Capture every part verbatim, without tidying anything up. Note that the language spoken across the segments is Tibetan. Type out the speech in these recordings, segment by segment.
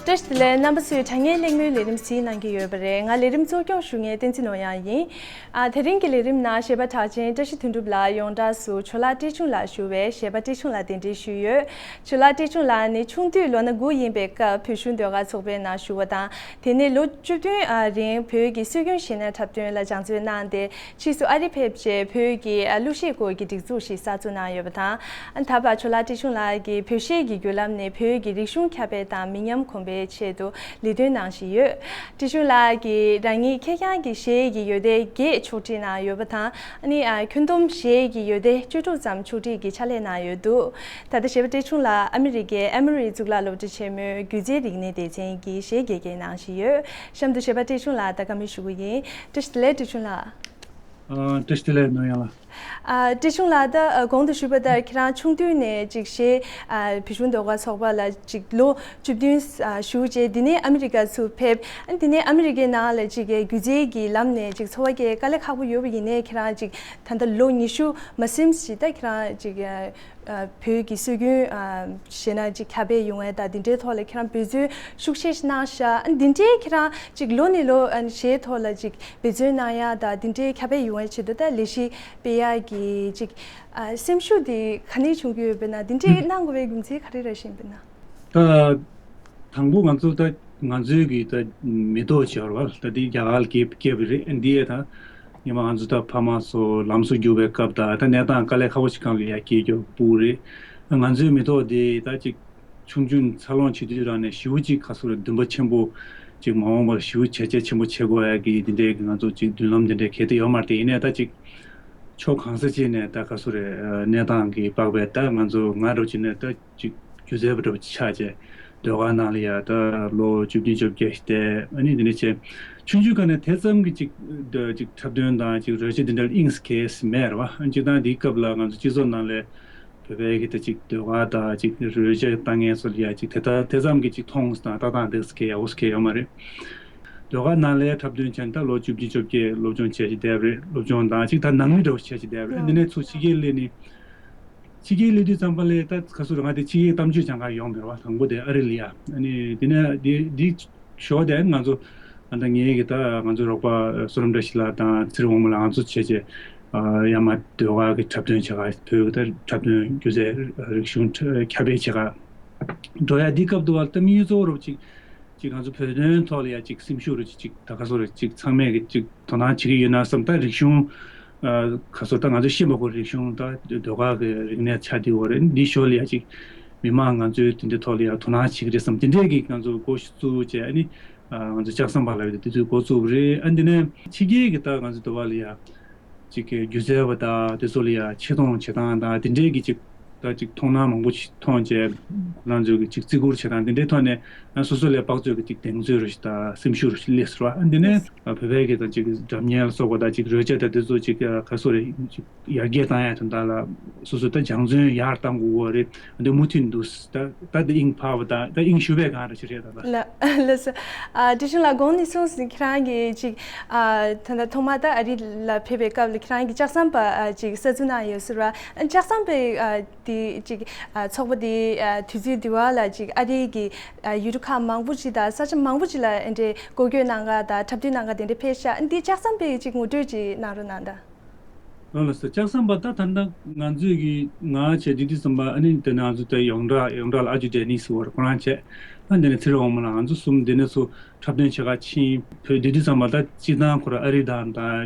བཀྲ་ཤིས་བདེ་ལེགས། རྣམ་པ་ཚོས་དྲ་བརྙན་གླེང་མོལ་ལས་རིམ་གཟིགས་གནང་གི་ཡོད་པ་རེད། ང་ལས་རིམ་གཙོ་སྐྱོང་ཞུ་མཁན་བསྟན་འཛིན་ནོར་གཡང་ཡིན། ཨ། དེ་རིང་གི་ལས་རིམ་ནང་གཞས་པ་གྲགས་ཅན་བཀྲ་ཤིས་དོན་གྲུབ་ལགས་ཡོངས་གྲགས་སུ་ཇོ་ལགས་བཀྲས་ཆུང་ལགས་ཞུ་བས་གཞས་པ་བཀྲས་ཆུང་ལགས་གདན་འདྲེན་ཞུས་ཡོད། ཇོ་ལགས་བཀྲས་ཆུང་ལགས་ནི་ཆུང་དུས་ལོ་ན་དགུ་ཡིན་པའི་སྐབས་བོད་གཞུང་ཟློས་གར་ཚོགས་པའི་ནང་ཞུགས་པ་དང་། དེ་ནས་ལོ་བཅུ་བདུན་རིང་བོད་ཀྱི་སྲོལ་རྒྱུན་གཞས་སྣ་འཁྲབ་སྟོན་ལ་སྦྱང་བརྩོན་གནང་སྟེ། ཕྱིས་སུ་ཨ་རི་ཕེབས་རྗེས་བོད་ཀྱི་ཨ་གླུ་གཞས་སྐོར་གྱི་སྒྲིག་འཛུགས་ཤིག་གསར་འཛུགས་གནང་ཡོད་པ་དང་། ཨ། ད་བར་ཇོ་ལགས་བཀྲས་ཆུང་ལགས་ཀྱིས་བོད་གཞས་ཀྱི་བརྒྱུད་ལམ་ནས་བོད་ཀྱི་རིག་གཞུང་ཁྱབ་སྤེལ་དང་མི་ཉམས་གོང་འཕེལ་ཆེད་དུ་ལས་དོན་གནང་བཞིན་ཡོད། བཀྲས་ཆུང་ལགས་ཀྱིས་རང་ཉིད་ཁེར་རྐྱང་གི་གཞས་ཀྱི་ཡོལ་དེབ་བརྒྱད་ཕྱོགས་སྒྲིག་གནང་ཡོད་པ་དང་། ཨ་ནི། ཨ། ཁྱོན་བསྡོམས་གཞས་ཀྱི་ཡོལ་དེབ་བཅུ་དྲུག་ཙམ་ཕྱོགས་སྒྲིག་གི་ཕྱག་ལས་གནང་ཡོད་འདུག་ད་ལྟ་གཞས་པ་བཀྲས་ཆུང་ལགས་ཨ་མི་རི་ཀའི་ཨེ་མོ་རི་གཙུག་ལག་སློབ་གྲྭ་ཆེན་མོའི་སྒྱུ་རྩལ་རིག་གནས་སྡེ་ཚན་གྱི་གཞས་དགེ་རྒན་གནང་བཞིན་ཡོད། གཤམ་དུ་གཞས་པ་བཀྲས་ཆུང་ལགས་ལ་བཀའ་མོལ་ཞུ་གི་ཡིན། བཀྲ་ཤིས་བདེ་ལེགས་བཀྲས་ཆུང་ལགས། ཨ། བཀྲ་ཤིས་བདེ་ལེགས་ནོར་གཡང་ལགས། ཨ། བཀྲས་ཆུང་ལགས། ད་གོང་དུ་ཞུས་པ་ལྟར་ཁྱེད་རང་ཆུང་དུས་ནས་ཅིག་གཞས། ཨ། བོད་གཞུང་ཟློས་གར་ཚོགས་པ་ལ་ཅིག་ལོ་བཅུ་བདུན་ཞུགས་རྗེས་འདི་ནས་ཨ་མི་རི་ཀ་ཚུར་ཕེབས། ཨ། འདི་ནས་ཨ་མི་རི་ཀའི་ནང་ལ་ཅིག་སྒྱུ་རྩལ་གྱི་ལམ་ནས་ཅིག་འཚོ་བ་སྐྱེལ་དཀའ་ལས་ཁག་པོ་ཡོད་པ་ཡིན་ནའི་ཁྱེད་རང་ཅིག་ད་ལྟ་ལོ་ཉི་ཤུ་མ་ཟིན་ཞིག་ད་ཁྱེད་རང་ཅིག་ཨ། བོད་ཀྱི་སྲོལ་རྒྱུན། ཨ། གཞས་སྣ་ཅིག་ཁྱབ་སྤེལ་ཡོང་བའི་ད་འདི་འདྲའི་ཐོག་ལ་ཁྱེད་རང་འབད་བརྩོན་ཤུགས་ཆེ་ཞིག་གནང་ཤག་ཨ། འདི་འདྲའི་ཁྱེད་རང་ཅིག་ལོ་ནས་ལོ། ཨ། གཞས་ཐོག་ལ་ཅིག་འབད་བརྩོན་གནང་ཡ་ད་འདི་འདྲའི་ཁྱབ་སྤེལ་ཡོང་བའི་ཆེད་དུ་ད་ལས་གཞི་སྤེལ་ཡ་གི་ཅིག་ཨ། སེམས་ཤུགས་འདི་ག་ནས་བྱུང་གི་ཡོད་པས་ན། འདི་འདྲའི་གནང་དགོས་པའི་རྒྱུ་མཚན་ག་རེ་རེད་ཤེས་པས་ན། ད་དང་པོ་ང་ཚོ་ད་ང་ཚོའི་གི་ད་མི་ཐོག་བྱས་པ་ད་འདི་རྒྱ་གར་ལ་སྐྱེས་སྐྱེས་པ་རེད། འདི་ཡས་ད་ཉི་མ་ང་ཚོ་ད་ཕ་མ་ཚོ་ལམ་སང་རྒྱུག་པའི་སྐབས་ད་ད་གནས་སྟངས་དཀའ་ལས་ཁག་པོ་ཞིག་སྒང་ལ་ཡར་སྐྱེས་རྒྱུ་སྤུ་གུ་རེད། ང་ཚོའི་མི་ཐོག་འདི་ད་ཅིག་ཆུང་ཆུང་འཚར་ལོངས་བྱེད་དུས་རང་ནས་ཞེ་པོ་ཅིག་ག་ཚོད་རེད། འདུན་པ་ཆེན་པོ་ཅིག་མ་འོངས་པར་ཞེ་པོ་བྱས་རྗེས་ཆེན་པོ་བྱེད་དགོས་ཡ་གི་འདི་འདྲའི་གི་ང་ཚོ་ཅིག་མདུན་ལམ་འདི་འདྲའི་གལ་ཏེ་ཡོད་མ་རེད་དེ། ཡིན་ནའི་ད་ཅིག་ཕྱོགས་གང་ས་ཅིག་ནས་ད་ག་ཚོད་རེད། གནས་སྟངས་ཀྱི་དཔག་པའི་ད་ང་ཚོ་ང་རུ་ཅིག་ནས་ད་ཅིག་སྒྱུ་རྩལ་པ་འདྲ་པོ་ཅིག་ཆགས་བྱས་ཟློས་གར་ནང་ལ་ཡ་ད་ལོ་བཅུ་བདུན་བཅོ་བརྒྱད་ཞིག་བསྡད། ཨ་ནི་འདི་འདྲ་བྱས་ཆུང་ཆུང་སྒང་ནས་དེ་ཙམ་གྱི་ཅིག་ཅིག་འཁྲབ་སྟོན་དང་ཅིག་རོལ་ཆ་འདི་འདྲ་ལ་དབྱིངས་གས་མེད་རེད་བ། ཨ། སྤྱིར་བཏང་འདིའི་སྐབས་ལ་ང་ཚོ་སྤྱི་ཚོགས་ནང་ལ་བོད་པའི་གི་ད་ཅིག་ཟློས་གར་དང་ཅིག་རོལ་ཆ་ལྟ་མཁན་ཚོ་ལ་ཡ་ཅིག་དེ་ལྟ་དེ་ཙམ་གྱི་ཅིག་མཐོང་དང་ལྟ་སྟངས་འདི་ཙམ་གྱི་ཡག་པོ་ཞིག་ཡོད་མ་རེད། ཟློས་གར་ནང་ལ་འཁྲབ་སྟོན་བྱས་ནས་ད་ལོ་བཅུ་བདུན་བཅོ་བརྒྱད་སློབ་སྦྱོང་བྱས་ཀྱི་བསྡད་པ་རེད། སློབ་སྦྱོང་དང་ཅིག་ད་ནང་མི་འདྲ་བོ་བྱས་ཀྱི་བསྡད་པ་རེད། འདི་ནས་ཚུར་ཕྱི་རྒྱལ་སླེབས་ནས་ཕྱི་རྒྱལ་སླེབས་དུས་ཙམ་པ་ལ་ད་ག་ཚོད་རེད། ང་དེ་ཕྱི་རྒྱལ་གཏམ་བརྗོད་སྦྱང་གར་ཡོང་བ་རེད་བ། དང་པོ་དེ་ཨ་རི་ལ་ཡ། ཨ་ནི་དེ་ནས་དེ་དེ་ཞོགས་དེ་ང་ཚོ་ཨ་ད་ངེད་ཀྱི་ད་ང་ཚོ་རོགས་པ་བསོད་ནམས་བཀྲ་ཤིས་ལགས་དང་ཚེ་རིང་དབང་མོ་ལགས་ང་ཚོ་བྱས་བྱས། ཨ། ཡར་མར་ཟློས་གར་གྱི་འཁྲབ་སྟོན་བྱེད་ག་བོད་ཀྱི་ད་འཁྲབ་སྟོན་སྒྱུ་རྩལ་རིག་གཞུང་ཁྱབ་སྤེལ་བྱེད་ག་འགྲོ་ཡ། འདི་སྐབས་དུ་བ་ད་དམིགས་ཡུལ་གཙོ་བོ་རུ་ཅིག་ཅིག་ང་ཚོ་བོད་དོན་ཐོག་ལ་ཡ་ཅིག་སེམས་ཤུགས་རུ་ཅིག་ཅིག་ད་ག་ཚོད་རེད། ཅིག་ཚང་མས་ཀྱི་ཅིག་དོ་སྣང་བྱེད་ཀྱི་ཡོད་ན་བསམ། ད་རིག་གཞུང་། ཨ། ག་ཚོད་ད་ང་ཚོ་ཤེས་པ་གོ་རིག་གཞུང་ད་ཟློས་གར་གྱི་རིག་གནས་ཆགས་བསྡད་ཡོད་རེད། འདི་ཞོར་ལ་ཡ་ཅིག་མི་མང་ང་ཚོའི་དེ་འདྲའི་ཐོག་ལ་ཡ་དོ་སྣང་བྱེད་ཀྱི་རེད་བསམ། དེ་འདྲའི་གི་ང་ཚོ་འགོ་ཞིག་བཙུགས་བྱས། ཨ་ནི་ང་ཚོ་ལྕགས་ཟམ་པ་ལབ་ཡ་དེ་དུས་འགོ་བཙུགས་པ་རེད། ཨ། འདི་ནས་ཕྱི་རྒྱལ་གྱི་ད་ང་ཚོ་དུ་བ་ལ་ཡ་ཅིག་གི་སྒྱུ་རྩལ་བ་དང་དེ་ཚོ་ལ་ཡ་ཆེ་མཐོང་བྱེད་སྟངས་དང་དེ་འདྲའི་གི་ཅིག་ད་ཅིག་མཐོང་སྣང་མང་པོ་ཞིག་མཐོང་བྱས། ཁོ་རང་ཚོའི་གི་ཅིག་བརྩི་བཀུར་བྱེད་སྟངས་དེ་འདྲའི་ཐོག་ནས་ང་སོ་སོ་ལ་དཔག་ཚོད་ཀྱི་ཅིག་གདེང་ཚོད་རུ་ཞིག་དང་སེམས་ཤུགས་རུ་ཞིག་སླེབས་སོང་བ། ཨ། འདི་ནས་བོད་པའི་གི་ད་ཅིག་སྒྲ་སྙན་ལ་སོགས་པ་དང་ཅིག་རོལ་ཆ་དང་དེ་ཚོ་ཅིག་ག་ཚོད་རེད། ཅིག་ཡར་རྒྱས་བཏང་ཡ་དོན་དག་ལ་སོ་སོ་ད་སྦྱང་བརྩོན་ཡར་བཏང་དགོས་པ་རེད། འདི་མུ་མཐུད་འདུག་ད་ད་འདི་དབྱིངས་འཕར་བ་དང་ད་དབྱིངས་ཞུགས་པའི་སྒང་རེད་ཅི་རེད་ད་ལ། ལགས་ལགས་སོ། ཨ། བཀྲས་ཆུང་ལགས་དགོངས་ནས་གསུངས་ཟིན། ཁྱེད་རང་གིས་ཅིག་ཨ། ད་ལྟ་ཐོག་མ་ད་ཨ་རི་ལ་ཕེབས་པའི་སྐབས་ལ་ཁྱེད་རང་གིས་ལྕགས་ཟམ་པ་ཨ་ཅིག་གསར་འཛུགས་གནང་ཡོད་ཟེར་བ། ཨ། ལྕགས་ཟམ་པའི་ཨ་དེ་ཅིག་ཨ་ཚོགས་པ་དེ་ཨ་དུས་ཚོད་དེ་བ་ལ་ཅིག་ཨ་རི་གི་ཨ་ཡུལ་གྲུ་ཁག་མང་པོ་ཅིག་དང་ས་ཆ་མང་པོ་ཅིག་ལ་ཨ་འདྲའི་སྐོར་སྐྱོད་གནང་ག་དང་འཁྲབ་སྟོན་གནང་ག་དེ་འདྲ་ཕེབས་ཤག་འདི་ལྕགས་ཟམ་པའི་ཅིག་ངོ་སྤྲོད་ཅིག་གནང་རོགས་གནང་དང་། ལགས་ལགས་སོ། ལྕགས་ཟམ་པ་ད་ད་ལྟ་ང་ཚོས་ཀྱི་ང་བྱས་དུས་དུས་ཙམ་པ་ཨ་ནི་དེ་ནང་ཚོ་ད་ཡོངས་གྲགས་ཡོངས་གྲགས་ལ་ཨ་ཇུ་ཌེ་ནི་ཟེར་བ་ཁོ་རང་བྱས། ཨ་འདི་ནས་ཚེ་རིང་དབང་མོ་ལགས་ང་ཚོ་གསུམ་དེ་ནས་ཚུར་འཁྲབ་སྟོན་བྱེད་ག་ཕྱིན། བོད་དུས་དུས་ཙམ་པ་ད་སྤྱིར་བཏང་ཁོ་རང་ཨ་རི་དང་ད་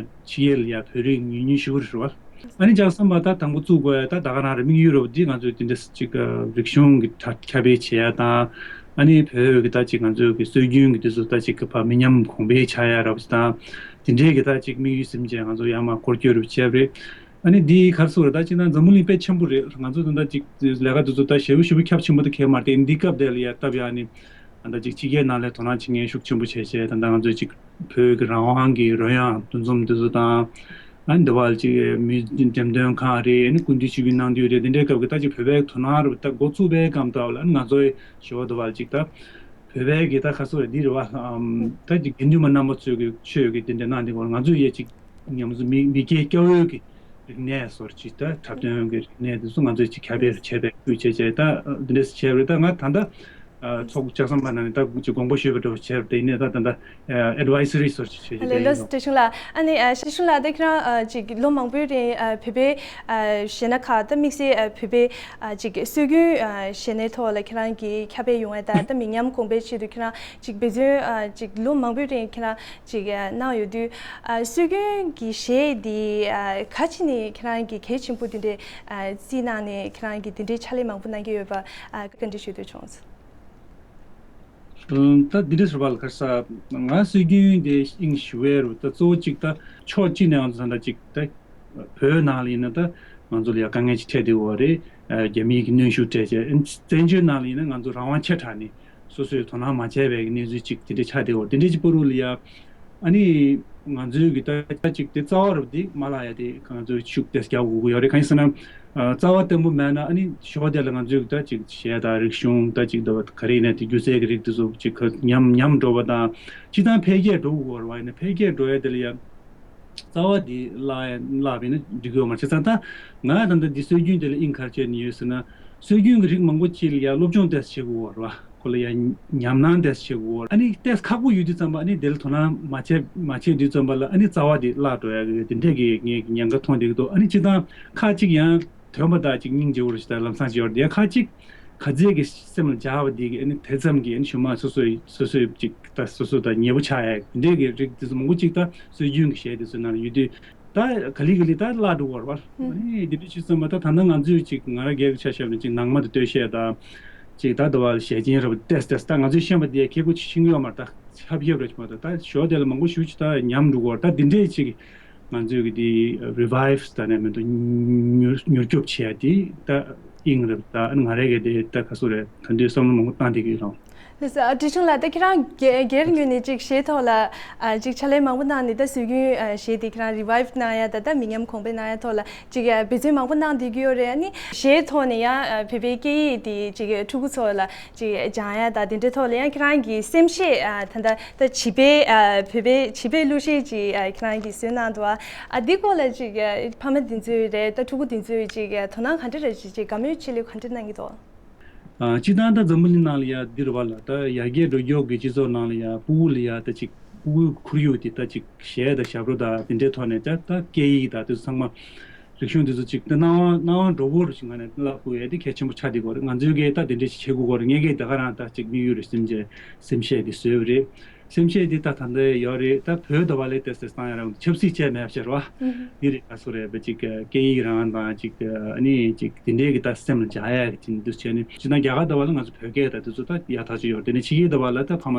ཕྱི་རྒྱལ་ལ་ཡ་བོད་རིགས་ཉུང་ཉུང་ཞེ་པོ་རེད་བ། ཨ་ནི་ལྕགས་ཟམ་པ་ད་དང་པོ་བཙུགས་དགོས་ཡ་ད་ད་ག་རང་རེད། དམིགས་ཡུལ་རོབ་འདི་ང་ཚོའི་དེ་འདྲ་ཅིག་རིག་གཞུང་གི་ཁྱབ་སྤེལ་བྱེད་ཡ་དང་། ཨ་ནི་བོད་ཀྱི་ད་ཅིག་ང་ཚོའི་གི་སྲོལ་རྒྱུན་གྱི་དེ་ཚོ་ད་ཅིག་གི་ཕར་མི་ཉམས་གོང་འཕེལ་ཆགས་ཡ་རབ་དང་། དེ་འདྲའི་གི་ད་ཅིག་དམིགས་ཡུལ་ཟིན་བྱས་ང་ཚོ་ཡར་མར་སྐོར་སྐྱོད་རུ་བྱས་པ་རེད། ཨ་ནི་འདི་ག་རེ་ཟེར་དགོས་རེད། ད་ཅིག་ན་འཛམ་བུ་གླིང་དཔེ་ཆེན་པོ་རེད། ང་ཚོ་ད་ལྟ་ཅིག་ལས་ཀ་དེ་ཚོ་ད་ཞེ་པོ་ཞེ་པོ་ཁྱབ་ཆེན་པོ་ད་གས་མ་རེད་དེ། འདི་སྐབས་དེ་ལ་ཡ་སྟབས་ཡག་ནི་ཨ་ད་ཅིག་ཕྱི་རྒྱལ་ནང་ལ་དོ་སྣང་བྱེད་མཁན་ཤུགས་ཆེན་པོ་བྱས་བྱས། ད་ལྟ་ང་ཚོ་ཅིག་བོད་ཀྱི་རང་དབང་གི་རོལ་དབྱངས་འདུ་འཛོམས་དེ་ཚོ་དང་། ཨ་ནི་འདི་བ་ལ་ཅིག་མི་འགྲེམས་སྟོན་ཁང་རེད། ཨ་ནི་སྐུ་མདུན་ཆིབས་བསྒྱུར་གནང་དུས་རེད། དེ་འདྲའི་སྐབས་ཀྱི་ད་ཅིག་བོད་པའི་དོ་སྣང་རུ་ད་འགོ་བཙུགས་པའི་སྐབས་དུ་བ་ལ་ཨ་ནི་ང་ཚོའི་ཞོ་དུ་བ་ལ་ཅིག་ད་བོད་པའི་གི་ད་ཁ་སོ་རེད་འདི་རེད་བ། ཨམ་ད་ཅིག་དགེ་འདུན་པ་རྣམ་པ་ཚོས་གི་ཆོས་གི་དེ་འདྲ་གནང་དེ་གོ་ང་ཚོས་ཡ་ཅིག་ཉམས་སུ་མི་མི་སྐྱེ་སྐྱ་བོའི་གི་རིག་གནས་སོར་ཅིག་ད་འཁྲབ་སྟོན་གི་རིག་གནས་དེ་ཚོ་ང་ཚོས་ཅིག་ཁྱབ་སྤེལ་བྱས་པའི་ཁུལ་བྱས་བྱས་ད་འདི་འདྲས་བྱས་པ་རེད། ད་ང་ད་ལྟ་ ཚོགས་ལྕགས་ཟམ་པ་ནང་ནས་ད་ཅིག་དགོངས་པ་ཞུས་པ་འདྲ་བོ་བྱས་པ་དེ་ཡིན་ནས། ད་ད་ལྟ་ཨེ་ཌི་ཝའི་ཟི་རི་སོགས་ཅིག་བྱས་ལ་ལགས་བྲིས་ཆུང་ལགས། ཨ་ནི་ཨ་བྲིས་ཆུང་ལགས་ད་ཁྱེད་རང་ཨ་ཅིག་ལོ་མང་པོའི་རིང་ཨ་བོད་པའི་ཨ་གཞས་སྣ་ཁག་ད་དམིགས་བསལ་ཨ་བོད་པའི་ཨ་ཅིག་སྲོལ་རྒྱུན་ཨ་གཞས་སྣའི་ཐོག་ལ་ཁྱེད་རང་གིས་ཁྱབ་སྤེལ་ཡོང་བ་དང་ད་མི་ཉམས་གོང་འཕེལ་ཆེད་དུ་ཁྱེད་རང་ཅིག་འབད་བརྩོན་ཨ་ཅིག་ལོ་མང་པོའི་རིང་ཁྱེད་རང་ཅིག་ཨ་གནང་ཡོད་དུས། ཨ་སྲོལ་རྒྱུན་གྱི་གཞས་འདི་ཨ་ག་ཅི་ནས་ཁྱེད་རང་གིས་གལ་ཆེན་པོ་དེ་འདྲའི་ཨ་རྩིས་གནང་ནས་ཁྱེད་རང་གིས་དེ་འདྲའི་ཕྱག་ལས་མང་པོ་གནང་གི་ཡོད་པ་ཨ་བཀའ་འདྲི་ཞུ་འདོད་བྱུང་སོང་། ཨ་ད་འདི་འདྲ་ཟེར་བ་ལ་ཁ་ས་ང་སྲོལ་རྒྱུན་དེ་དབྱིངས་ཞུ་བའི་རུ་ད་གཙོ་བོ་གཅིག་ད་ཕྱོགས་གཅིག་ནས་ང་ཚོ་ད་ལྟ་གཅིག་ད་བོད་ནང་ལ་ཡིན་ན་ད་ང་ཚོ་ལ་ཡ་དཀའ་ངལ་ཅིག་འཕྲད་བསྡད་ཡོད་རེད། ཨ་རྒྱ་མིའི་གི་གནོན་ཤུགས་སྤྲད་བྱས། ཨ་བཙན་བྱོལ་ནང་ལ་ཡིན་ན་ང་ཚོ་རང་དབང་ཆེ་དྲགས་ནས་སོ་སོས་དོ་སྣང་མ་བྱས་པའི་གི་གནས་ཚུལ་ཅིག་དེ་འདྲ་ཆགས་བསྡད་ཡོད་རེད། དེ་འདྲ་གཅིག་པོ་རུ་ལ་ཡ་ཨ་ནི་ང་ཚོའི་གི་ད་ད་ཅིག་དེ་རྩ་བ་རུ་དེ་མ་ལ་ཡ་དེ་ང་ཚོའི་ཤུགས་དེ་རྒྱག་དགོས་ཀྱི་ཡོད་རེད། གང་ཡིན་ཟེར་ན་ཨ་རྩ་བ་བརྟན་པོ་མེད་ན་ཨ་ནི་ཞོགས་དེ་ལ་ང་ཚོའི་གི་ད་ཅིག་གཞས་དང་རིག་གཞུང་ད་ཅིག་ད་ག་རེ་ཡིན་ན་དེ་སྒྱུ་རྩལ་གི་རིགས་དེ་ཚོ་ཅིག་ག་ཉམས་ཉམས་འགྲོ་བ་དང་། སྤྱིར་བཏང་འཕེལ་རྒྱས་འགྲོ་དགོས་རེད་བ། ཡིན་ན་འཕེལ་རྒྱས་འགྲོ་ཡ་དེ་ལ་ཡ་རྩ་བ་དེ་བརླག་ཡ་བརླག་པ་ཡིན་ན་འགྲིག་གི་ཡོད་མ་རེད། བྱས་ཙང་ད་ང་ད་ལྟ་འདི་སྲོལ་རྒྱུན་དེ་ལ་དབྱིངས་ག་རེ་བྱས་ནས་ཡོད་ཟེར་ན། སྲོལ་རྒྱུན་གྱི་རིགས་མང་པོ་ཅིག་ལ་ཡ་སློབ་སྦྱོང་ཏོག་ཙམ་བྱེད་དགོས་རེད་བ། ཁོ་ལ་ཡ་ཉམས་སྣང་ཏོག་ཙམ་བྱེད་དགོས་རེད། ཨ་ནི་ཏོག་ཙམ་ཁག་པོ་ཡོད་དུས་ཙམ་པ་ཨ་ནི་དེ་ལ་དོ་སྣང་མ་བྱས་མ་བྱས་དུས་ཙམ་པ་ལ་ཨ་ནི་རྩ་བ་དེ་བརླག་འགྲོ་ཡ་གི་དེ་འདྲས་ཀྱི་ངས་ཉེན་ཁ་མཐོང་བསྡད་ཀྱི་འདུག་ཨ་ནི་སྤྱིར་བཏང་ཁག་ཅིག་ཡང་དོན་པ་དག་ཅིག་སྙིང་རྗེ་བོ་རུ་ཞིག་དང་ལམ་སང་ཅིག་ཡོད་རེད། ཡ་ཁག་ཅིག་ག་ཚད་ཀྱི་སེམས་ལ་འཇགས་པ་འདི་གི་ཨ་ནི་དེ་ཙམ་གྱི་ཨ་ནི་གཞུག་མ་སོ་སོའི་སོ་སོའི་ཅིག་ད་སོ་སོ་དང་ཉེ་པོ་ཆགས་ཡ་འདི་འདྲའི་གི་རིགས་དེ་ཚོ་མང་པོ་ཅིག་ད་སྲོལ་རྒྱུན་གྱི་གཞས་དེ་ཚོའི་ནང་ལ་ཡོད་དུས། ད་ག་ལེ་ག་ལེ་ད་བརླག་འགྲོ་གི་ཡོད་རེད་བ། ཨ་ནི་འདི་འདྲ་བྱས་ཙམ་པ་ད་ད་ལྟ་ང་ཚོས་ཅིག་ང་རང་སྒེར་གྱི་ཆ་བཞག་ན་ཅིག་ནང་མ་དང་སྟོད་གཞས་དང་། ཅིག་ད་ལྟ་བ་ལ་གཞས་ཆེན་རབ་ཏེས་ཏེས་ད་ང་ཚོས་ཤེས་པ་དེ་ཁེ་གོ་ཆེ་ཤིང་ཡོད་མ་རེད། ད་ཆབ་ཆབ་རེད་བྱུང་བ་ད་ད་ཞོ་དེ་ལ་མང་པོ་ཞུ་ཅིག་ད་ཉམས་འགྲོ་གི་ཡོད་རེད། ད་འདི་འདྲའི་ཅིག་ང་ཚོས་གི་དེ་རི་བའི་ཝི་ད་ནས་མི་འདུག་མྱུར་མྱུར་སྐྱོབ་བྱེད་ཡ་དེ་ད་དབྱིངས་རེད། ད་ང་རང་གི་དེ་ད་ག་སུ་རེད། ད་འདི་བསམ་བློ་མང་པོ་བཏང་བསྡད་ཀྱི་ཡོད། ལགས་སོ། ཨ་བྲིས་ཆུང་ལགས་ད་ཁྱེད་རང་སྒེར་སྒེར་ངོས་ནས་ཅིག་གཞས་ཐོག་ལ་ཨ་ཅིག་ཕྱག་ལས་མང་པོ་གནང་ནས་ད་སྲོལ་རྒྱུན་ཨ་གཞས་དེ་ཁྱེད་རང་རི་བའི་ཝི་གནང་ཡ་ད་ད་མི་ཉམས་གོང་འཕེལ་གནང་ཡ་ཐོག་ལ་ཅིག་ཨ་འབད་བརྩོན་མང་པོ་གནང་བསྡད་ཀྱི་ཡོད་རེད། ཨ་ནི་གཞས་ཐོག་ནས་ཡང་ཨ་བོད་པའི་སྐད་ཡིག་དེ་ཅིག་ཕྲུ་གུ་ཚོ་ལ་ཅིག་སྦྱང་ཡ་ད་དེ་འདྲའི་ཐོག་ལ་ཡང་ཁྱེད་རང་གི་སེམས་ཤེས་ཨ་ད་ལྟ་ད་བྱིས་པའི་ཨ་བོད་པའི་བྱིས་པའི་གླུ་གཞས་ཅིག་ཨ་ཁྱེད་རང་གིས་བཟོས་གནང་འདུག་ཨ་འདི་སྐོར་ལ་ཅིག་ཨ་ཕ་མ་དེ་ཚོས་རེད་ད་ཕྲུ་གུ་དེ་ཚོས་ཅིག་ཨ་དོ་སྣང་ག་འདྲ་རེ་ཅིག་ཅིག་དགའ་མོས་ཆེ་ལོས་ག་འདྲ་གནང་གི་འདུག་ཨ་སྤྱིར་བཏང་ད་འཛམ་བུ་གླིང་ནང་ལ་ཡ་འདི་རུ་བ་ལ་ད་ཡར་རྒྱས་འགྲོ་མགྱོགས་ཀྱི་སྤྱི་ཚོགས་ནང་ལ་ཡ་ཕྲུ་གུ་ལ་ཡ་ད་ཅིག་ཕྲུ་གུའི་ཁོར་ཡུག་དེ་ད་ཅིག་གཞས་དང་ཞབས་བྲོ་དང་དེ་འདྲའི་ཐོག་ནས་ད་ད་སྐད་ཡིག་དང་དེ་ཚོ་ཚང་མ་རིག་གཞུང་དེ་ཚོ་ཅིག་ད་སྣང་བ་སྣང་བ་འགྲོ་བོ་རུ་ཞིག་ང་ནས་བསླབ་དགོས་ཡ་དེ་གལ་ཆེན་པོ་ཆགས་བསྡད་ཀྱི་ཡོད་རེད། ང་ཚོའི་གིས་ད་དེ་འདྲ་ཞིག་བྱེད་དགོས་ཀྱི་ཡོད་རེད། ངས་གིས་ད་ག་རང་ད་ཅིག་དམིགས་ཡུལ་རེ་སེམས་བྱས་སེམས་ཤེས་དེ་བཟོས་པ་རེད། སེམས་ཤེས་འདི་ད་ད་ལྟ་ཡོད་རེད། ད་བོད་ད་བ་ལས་ཏེ་སེ་སང་ཡ་རང་ཆབ་སྲིད་བྱས་མེད་ཤར་བ། འདི་རེད་ད་སུ་རེད་བ་ཅིག་སྐད་ཡིག་རང་དང་ཅིག་ཨ་ནི་ཅིག་དེ་འདྲའི་གི་ད་སེམས་ལ་འཇགས་ཡ་གི་ཅིག་འདུ་བྱས་ནས་ཅི་ན་རྒྱ་གར་ད་བ་ལ་ང་ཚོ་བོད་སྐད་ད་དེ་ཚོ་ད་ཡག་ཐག་ཆོད་ཡོད་རེད། དེ་ནས་ཕྱི་རྒྱལ་ད་བ་ལ་ད་ཕ་མ་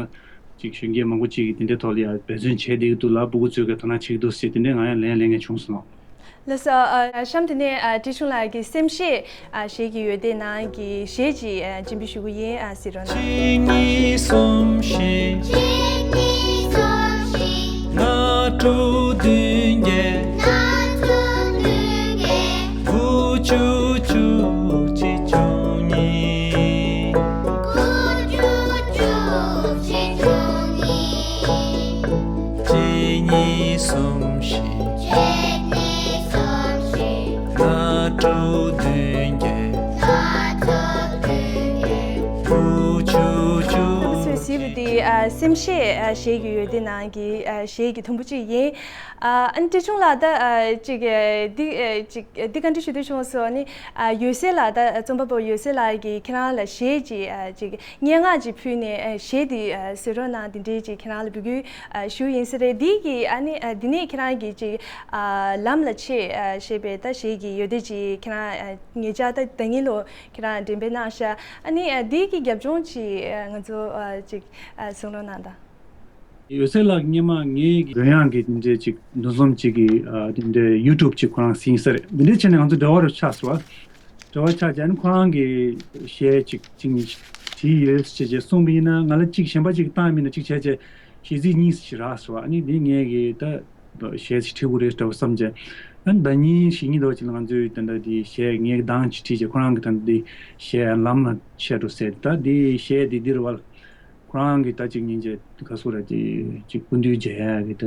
ཅིག་གཞོན་སྐྱེས་མང་པོ་ཅིག་གིས་དེ་འདྲའི་ཐོག་ལ་ཡ་འབད་བརྩོན་བྱས་བསྡད་ཀྱི་འདུག་ལ་སྤུ་གུ་ཚོས་གི་དོ་སྣང་བྱེད་ཀྱི་འདུག་ཟེར་དེ་འདྲའི་ང་ཡང་ལན་ལན་ངས་བྱུང་སོང་། ལགས་སོ། ཨ་གཤམ་དེ་ནས་ཨ་བྲིས་ཆུང་ལགས་ཀྱི་སེམས་ཤེས་ཨ་གཞས་ཀྱི་ཡོལ་དེབ་ནང་གི་གཞས་ཅིག་ཨ་སྤྱན་འབུལ་ཞུ་གི་ཡིན། ཨ་གཟིགས་རོགས་གནང་། གཅིག་གཉིས་གསུམ་བཞི། གཅིག་གཉིས་གསུམ་བཞི། ལྔ་དྲུག་བདུན་བརྒྱད། ལྔ་དྲུག་བདུན་བརྒྱད། དགུ་བཅུ་བཅུ་གཅིག་བཅུ་གཉིས། དགུ་བཅུ་བཅུ་གཅིག་བཅུ་གཉིས། གཅིག་གཉིས་གསུམ་བཞི། གཅིག་གཉིས་གསུམ་བཞི། ལྔ་དྲུག་བདུན་བརྒྱད། ལྔ་དྲུག་བདུན་བརྒྱད། དགུ་བཅུ་བཅུ། ཚོས་གཟིགས་པ་འདི་ཨ་སེམས་ཤེས་ཨ་གཞས་ཀྱི་ཡོལ་དེབ་ནང་གི་ཨ་གཞས་ཀྱི་དུམ་བུ་གཅིག་ཡིན། ཨ་ཨ་ནི་བྲིས་ཆུང་ལགས་ད་ཨ་ཅིག་ཨ་འདི་ཨ་ཅིག་ཨ་འདི་བཀའ་འདྲི་ཞུ་འདོད་བྱུང་སོང་། ཨ་ནི་ཨ་ཡོད་ཚད་ལགས་ད་ཨ་རྩོམ་པ་པོ་ཡོད་ཚད་ལགས་ཀྱིས་ཁྱེད་རང་ལ་གཞས་ཅིག་ཨ་ཅིག་སྙན་ངག་ཅིག་ཕུལ་ནས་ཨ་གཞས་འདི་ཨ་བཟོ་རོགས་གནང་དེ་འདྲའི་ཅིག་ཁྱེད་རང་ལ་འབོད་སྐུལ་ཨ་ཞུ་ཡིན་ས་རེད། འདི་གི་ཨ་ནི་ཨ་འདི་ནས་ཁྱེད་རང་གིས་ཅིག་ཨ་ལམ་ལ་ཆས་ཨ་ཞེས་པའི་ད་གཞས་ཀྱི་ཡོལ་དེབ་ཅིག་ཁྱེད་རང་ཨ་ཉེ་ཆར་ད་ཟླ་ཉིན་ལོ་ཁྱེད་རང་འགྲེམས་སྤེལ་གནང་ཤག་ཨ་ནི་ཨ་འདི་གི་རྒྱབ་ལྗོངས་ཅིག་ཨ་ང་ཚོ་ཨ་ཅིག་ཨ་གསུང་རོགས་གནང་དང་། ཡོད་ཚད་ལགས་སྔོན་མ་ངའི་གི་རོལ་དབྱངས་ཀྱི་འདི་འདྲའི་ཅིག་འདུ་འཛོམས་ཅིག་གི་ཨ་འདི་འདྲའི་ཡུ་ཊུབ་ཅིག་ཁོ་རང་གཟིགས་ས་རེད། འདི་འདྲའི་བྱས་ནས་ང་ཚོ་འབྲེལ་བ་རུ་ཆགས་སོང་བ། འབྲེལ་བ་ཆགས་རྗེས་ནི་ཁོ་རང་གི་གཞས་ཅིག་ཅིག་ནི་བྲིས་ཡོད་ཟེར་བྱས་གསུངས་པ་ཡིན་ན་ང་ལ་ཅིག་གཞན་པ་ཅིག་བཏང་མིན་ན་ཅིག་བྱས་བྱས་གཞས་ཚིག་གཉིས་ཤིག་རག་སོང་བ། ཨ་ནི་འདི་ངས་གི་ད་གཞས་ཅིག་བྲིས་དགོས་རེད་འདྲ་བོ་བསམ་བྱས། ཨ་ནི་ཟླ་ཉིན་བཞི་ཉིན་འདྲ་བོ་ཅིག་ལ་ང་ཚོས་ད་ལྟ་འདི་གཞས་ངས་གདངས་ཅིག་བྲིས་བྱས་ཁོ་རང་གི་ད་ལྟ་འདི་གཞས་ལམ་ལ་ཆས་འགྲོ་ཟེར། ད་འདི་གཞས་འདི་འདིར་བ་ཁོ་རང་གི་ད་ཅིག་ཉིན་བྱས་ག་སོ་ར་ཅིག་ཅིག་སྐུ་མདུན་མཇལ་ཡ་གི་ད་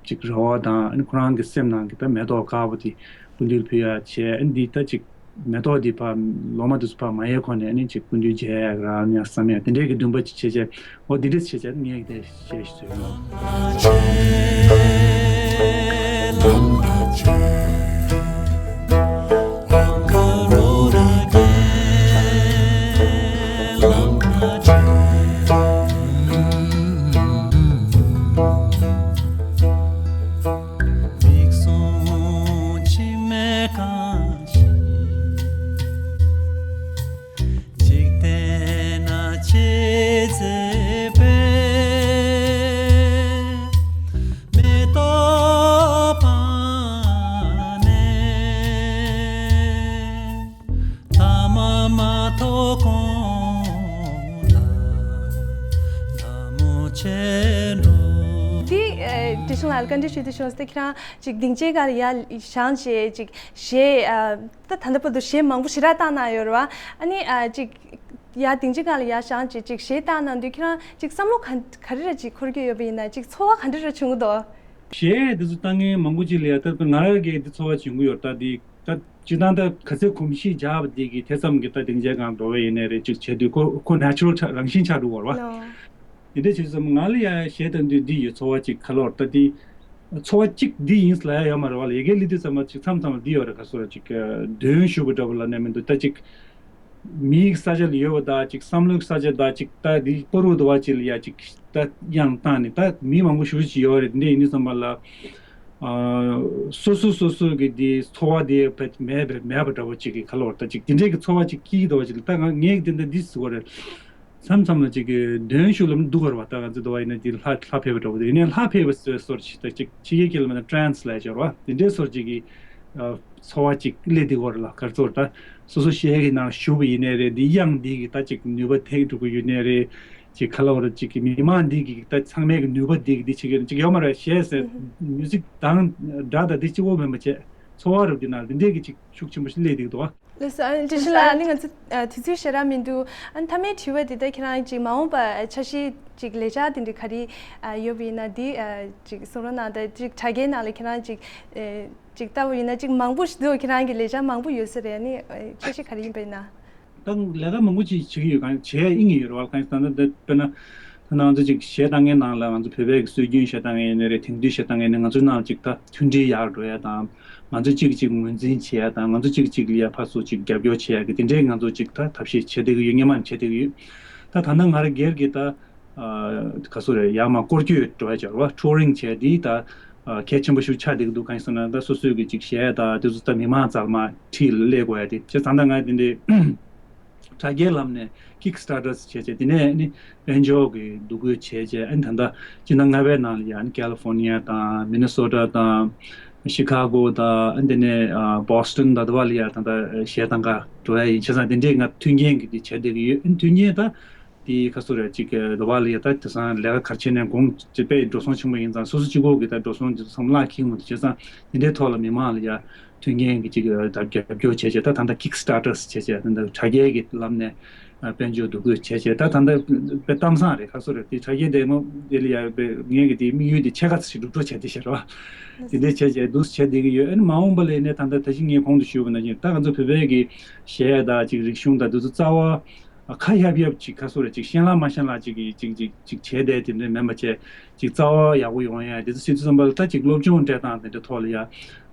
ཅིག་རེ་བ་དང་ཨ་ནི་ཁོ་རང་གི་སེམས་ནང་གི་ད་མེ་ཏོག་དཀར་པོ་དེ་སྐུ་མདུན་ཕུལ་ཡ་བྱས། ཨ་ནི་འདི་ད་ཅིག་ མེ་ཏོག་འདི་ཕར་ལོ་མ་དེ་ཚོ་ཕར་མ་ཡལ་གོང་ནས་ནི་ཅིག་སྐུ་མདུན་མཇལ་ཡག་ར་ཡང་བསམ་ཡག་དེ་འདྲའི་གི་འདུན་པ་ཅིག་བྱས་བྱས། འོ་འདི་འདྲས་བྱས་བྱས་ངས་དེ་བཤད་ཞུས་ཡོད། འཇིག་རྟེན་ན་ཆེས་མཛེས་པའི་མེ་ཏོག་པ་ནས། ཐ་མ་མ་ཐོགས་གོང་ལ་ལ་མོ་ཆེ་འགྲོ། དེ་ཨ་བཀྲ་ཤིས་ལགས་བཀའ་འདྲི་ཞུ་འདོད་བྱུང་སྟེ། ཁྱེད་རང་ཅིག་སྡིངས་ཆའི་སྒང་ལ་ཡར་བཞེངས་བྱས་ཅིག་གཞས་ཨ་ད་ད་ལྟ་བར་དུ་གཞས་མང་པོ་ཞེ་དྲག་བཏང་གནང་ཡོད་རེད་བ། ཨ་ནི་ཨ་ཅིག་ཡར་སྡིངས་ཆའི་སྒང་ལ་ཡར་བཞེངས་བྱས་ཅིག་གཞས་བཏང་གནང་དུས་ཁྱེད་རང་ཅིག་བསམ་བློ་ག་ག་རེ་ར་ཅིག་འཁོར་གྱི་ཡོད་པ་ཡིན་ན། ཅིག་ཚོར་བ་ག་འདྲ་ར་བྱུང་གི་འདུག་གཞས་འདི་ཚོ་བཏང་མཁན་མང་པོ་ཅིག་ལ་ཡ་ད་ང་རང་གིས་འདི་ཚོར་བ་བྱུང་གི་ཡོད། ད་འདི་ད་སྤྱིར་བཏང་ད་ག་ཚོད་གོམས་གཤིས་འཇགས་པ་འདི་གིས་དེ་ཙམ་གྱི་ད་སྡིངས་ཆའི་སྒང་འགྲོ་བ་ཡིན་ནའི་རེད། ཅིག་བྱེད་དུས་ཁོ་ཁོ་ནེ་ཅུ་རལ་ཆགས། རང་བཞིན་ཆགས་འགྲོ་བ་རེད་བ། ཨོ། དེ་འདྲ་བྱས་ཙང་ང་ལ་ཡ་གཞས་བཏང་དུས་འདི་ཡོད། ཚོར་བ་ཅིག་ག་ལོར་ད་འདི་ཚོར་བ་གཅིག་འདི་ཡིན་ལབ་ཡ་ཡོད་མ་རེད་བ། ལས་ཀའི་སླེབས་དུས་ཙམ་པ་ཅིག་མཚམས་མཚམས་ལ་འདི་ཡོད་རེད། ག་སོ་ར་ཅིག་འདོན་ཞུ་བ་འདྲ་བོ་ལབ་ན་མི་འདུག་ད་ཅིག་མིའི་ས་ཆ་ལ་ཡོད་པ་ད་ཅིག་བསམ་བློའི་ས་ཆ་ད་ཅིག་ད་འདི་པོ་རུ་དུ་བ་ཅིག་ལ་ཡ་ཅིག་ད་དབྱངས་བཏང་ནས། ད་མི་མང་པོ་ཞེ་པོ་ཅིག་ཡོད་རེད། འདི་ཡིན་དུས་ཙམ་པ་ལ་ཨ་སོ་སོ་སོ་སོ་གི་འདི་ཚོར་བ་འདི་བེད་མེད་པ་མེད་པ་འདྲ་བོ་ཅིག་གི་ག་ལོར་ད་ཅིག་འདི་འདྲའི་གི་ཚོར་བ་ཅིག་སྐྱེ་གི་འདུག་བ་ཅིག་ལ། ད་ང་ངས་འདི་འདི་འདི་ཟེར་བ་རེད། མཚམས་མཚམས་ལ་ཅིག་གི་འདོན་ཞུ་ལམ་འདུག་གར་བ། ད་ང་ཚོ་འདུག་བ་ཡིན་ན་ཅིག་ལྷ་ལྷ་ཕེབས་པ་འདྲ་བོ་དེ་ཡིན་ནའི་ལྷ་ཕེབས་པ་ཟེར་བའི་སོར་ཅིག་ད་ཅིག་ཕྱི་རྒྱལ་སྐད་ལ་མ་ན་ཊྲན་སི་ལབ་ཡ་ཅིག་ཡོད་རེད་བ། དེ་འདྲའི་སོར་ཅིག་གི་ཨ་ཚོར་བ་ཅིག་སླེབས་འདུག་གར་ལ། གར་ཚོར་ད་སོ་སོ་གཞས་ཀྱི་ནང་ཞུགས་པ་ཡིན་ནའི་རེད། འདི་དབྱངས་འདི་གི་ད་ཅིག་ནུས་པ་ཐེག་འགྲོ་གི་ཡོད་ནའི་རེད། ཅིག་ག་ལ་བ་རེད། ཅིག་གི་མི་མང་འདི་གི་ད་ཚང་མའི་གི་ནུས་པ་འདི་གི་འདི་ཅིག་གི་ཅིག་ཡོད་མ་རེད། གཞས་ཟེར་མིའུ་ཟིག་དང་སྒྲ་དང་འདི་གཅིག་པོ་མིན་པ་བྱས། ཚོར་བ་རུ་འདི་ནང་འདི་འདྲའི་གི་ཅིག་ཤུགས་ཆེན་པོ་ཞིག་སླེབས་འདུག་ག་ལགས་སོ། ཨ་ནི་བཀྲ་ཤིས་ལགས། ཨ་ནི་ང་ཚོ་ཨ་དུས་ཚོད་ཞེ་དྲག་མི་འདུག་ཨ་ནི་མཐའ་མའི་དྲི་བ་འདི་ད་ཁྱེད་རང་ཅིག་མ་འོངས་པ་ཨ་འཆར་གཞི་ཅིག་ལས་འཆར་དེ་འདྲ་ག་རེ་ཨ་ཡོད་པ་ཡིན་ན་འདི་ཨ་ཅིག་གསུང་རོགས་གནང་། ད་ཅིག་དྲ་རྒྱའི་ནང་ལ་ཁྱེད་རང་ཅིག་ཨ་ཅིག་ལྟ་བུ་ཡིན་ན་ཅིག་མང་པོ་ཞིག་འདུག་ཁྱེད་རང་གི་ལས་འཆར་མང་པོ་ཡོད་ས་རེད། ཨ་ནི་ཨ་འཆར་གཞི་ག་རེ་ཡིན་པ་ཡིན་ན། ད་ལས་ཀ་མང་པོ་ཅིག་བྱེད་ཀྱི་ཡོད། གང་བྱེད་ཡིན་གྱི་ཡོད་རེད་བ། གང་ད་ད་དཔེར་ན་ད་ང་ཚོ་ཅིག་གཞས་བཏང་མཁན་ནང་ལ་ང་ཚོ་བོད་པའི་གི་སྲོལ་རྒྱུན་གཞས་བཏང་མཁན་ཡིན་ནའི་རེད། དེང་དུས་གཞས་བཏང་མཁན་ནི་ང་ཚོ་ནང་ཅིག་ད་མཐུན་སྒྲིལ་ཡར་འགྲོ་ཡ་དང་། ང་ཚོ་གཅིག་གཅིག་ངོས་འཛིན་བྱེད་ཡ་དང་། ང་ཚོ་གཅིག་གཅིག་ལ་ཡ་ཕར་ཚུར་ཅིག་རྒྱབ་སྐྱོར་བྱེད་ཡ་གི་དེ་འདྲའི་ང་ཚོ་ཅིག་ད་ཐབས་ཤེས་བྱེད་བསྡད་ཀྱི་ཡོད། སྔོན་མ་ནས་བྱེད་བསྡད་ཀྱི་ཡོད། ད་ད་ལྟ་ང་རང་སྒེར་གྱི་ད་ཨ་ག་སོ་རེད། ཡར་མར་སྐོར་སྐྱོད་འགྲོ་ཡ་བྱ་བ། ཊུ་རིང་བྱས་དེ་ད་ཨ་གལ་ཆེན་པོ་ཞིག་ཆགས་བསྡད་ཀྱི་འདུག་གང་ཡིན་ཟེར་ན་ད་སོ་སོའི་གི་ཅིག་གཞས་དང་དེ་ཚོ་ད་མི་མང་ཚང་མ་འཁྲིས་ལ་སླེབས་དགོས་ཡ་དེ་བྱས་ཙང་ད་ང་དེ་འདྲའི་དྲ་རྒྱའི་ལམ་ནས་ཀིག་སི་ཊར་ཊར་སི་བྱས་བྱས། དེ་ནས་ནི་དཔལ་འབྱོར་གྱི་འདུ་འགོད་བྱས་བྱས། ཨ་ནི་ད་ལྟ་སྤྱི་ཟླ་ལྔ་པའི་ནང་ལ་ཡ་ནི་ཀ་ལི་ཧྥོར་ནི་ཡ་དང་མི་ནི་སོ་ཊ་དང་ཤི་ཁ་གོ་དང་། ཨ་ནི་དེ་ནས་ཨ་བོ་སི་ཊོན་ད་ལྟ་བ་ལ་ཡ་ད་ལྟ་གཞས་བཏང་ག་འགྲོ་ཡ་ཡིན། བྱས་ཙང་དེ་འདྲའི་ང་མཐུན་རྐྱེན་གྱི་དེ་བྱས་བསྡད་ཀྱི་ཡོད། ཨ་ནི་མཐུན་རྐྱེན་ད་དེ་ག་སོ་རེད། ཅིག་གི་ད་བ་ལ་ཡ་ད་དེང་སང་ལས་ཀ་ག་རེ་བྱས་ནས་གོང་ཅིག་དཔེ་འགྲོ་སོང་ཆེན་པོ་ཡིན་ཙང་སོ་སོ་གཅིག་པོ་གི་ད་འགྲོ་སོང་དེ་ཚོ་བསམ་བློ་འཁྱེར་མི་འདུག་བྱས་ཙང་དེ་འདྲའི་ཐོག་ལ་མི་མང་ལ་ཡ་མཐུན་རྐྱེན་གྱི་ཅིག་ད་རྒྱབ་སྐྱོར་བྱས་བྱས། ད་ད་ལྟ་ཀིག་སི་ཊར་ཊར་སི་བྱས་བྱས། ད་ལྟ་དྲ་རྒྱའི་གི་ལམ་ནས་ཨ་དཔལ་འབྱོར་འདུ་འགོད་བྱས་བྱས། ད་ད་ལྟ་དཔེ་གཏམ་བཟང་རེད། ག་སོ་རེད། དེ་དྲ་རྒྱའི་འདེམས་ངོ་དེ་ལ་ཡ་དཔེ་ངས་གི་དེ་དམིགས་ཡུལ་དེ་ཕྱེད་ཀ་ཙམ་ཞིག་སྒྲུབ་འགྲོ་བྱས་དེ་བྱས་རེད་བ། དེ་འདྲའི་བྱས་བྱས་འདུག་བྱས་བསྡད་ཀྱི་ཡོད། ཨ་ནི་མ་འོངས་པ་ལ་ནས་ད་ལྟ་ད་གིན་ངས་གོང་དུ་ཞུས་པ་ནང་བཞིན་ད་ང་ཚོ་བོད་པའི་གི་གཞས་དང་ཅིག་རིག་གཞུང་དང་དེ་ཚོ་རྩ་བ་ཨ་ཁ་ཡབ་ཡབ་ཅིག་ག་སོ་རེད། ཅིག་ཤན་ལ་མ་ཤན་ལ་ཅིག་གི་ཅིག་ཅིག་ཅིག་བྱས་བསྡད་དེ་འདྲ་མིན་པ་བྱས། ཅིག་རྩ་བ་ཡག་པོ་ཡོང་ཡ་དེ་ཚོ་བྱེད་དུས་ཙམ་པ་ལ་ད་ཅིག་སློབ་སྦྱོང་སྤྲད་སྟངས་དེ་འདྲ་ཐོག་ལ་ཡ།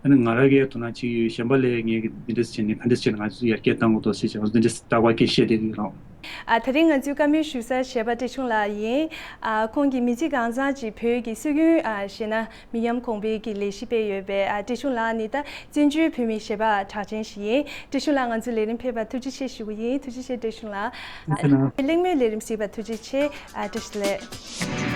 ཨ་ནི་ང་རང་གིས་དོ་སྣང་བྱེད་ཀྱི་ཡོད། གཞན་པ་ལས་ངས་འདི་འདྲ་བྱས་ནས་ག་འདྲ་བྱས་ནས་ང་ཚོ་ཡར་རྒྱས་གཏང་དགོས་འདུག་ཟེར་བྱས་འདི་འདྲ་རྟག་པར་སྐད་བཤད་བསྡད་ཀྱི་ཡོད་རང་། ཨ་དེ་རིང་ང་ཚོའི་བཀའ་མོལ་ཞུ་སར་གཞས་པ་བཀྲས་ཆུང་ལགས་ཡིན། ཨ་ཁོང་གིས་མི་ཚེ་གང་ཚང་ཅིག་བོད་ཀྱི་སྲོལ་རྒྱུན་ཨ་གཞས་སྣ་མི་ཉམས་གོང་འཕེལ་གྱི་ལས་གཞི་སྤེལ་ཡོད་པས། ཨ་བཀྲས་ཆུང་ལགས་ནི་ད་བཙན་བྱོལ་བོད་མིའི་གཞས་པ་གྲགས་ཅན་ཞིག་ཡིན། བཀྲས་ཆུང་ལགས་ང་ཚོའི་ལས་རིམ་ཕེབས་པར་ཐུགས་རྗེ་ཆེ་ཞུ་གི་ཡིན། ཐུགས་རྗེ་ཆེ་བཀྲས་ཆུང་ལགས། ཐུགས་རྗེ་གནང་། གླེང་མོལ་ལས་རིམ་གཟིགས་པར་ཐུགས་རྗེ་ཆེ། ཨ་བཀྲ་ཤིས་བདེ་ལེགས།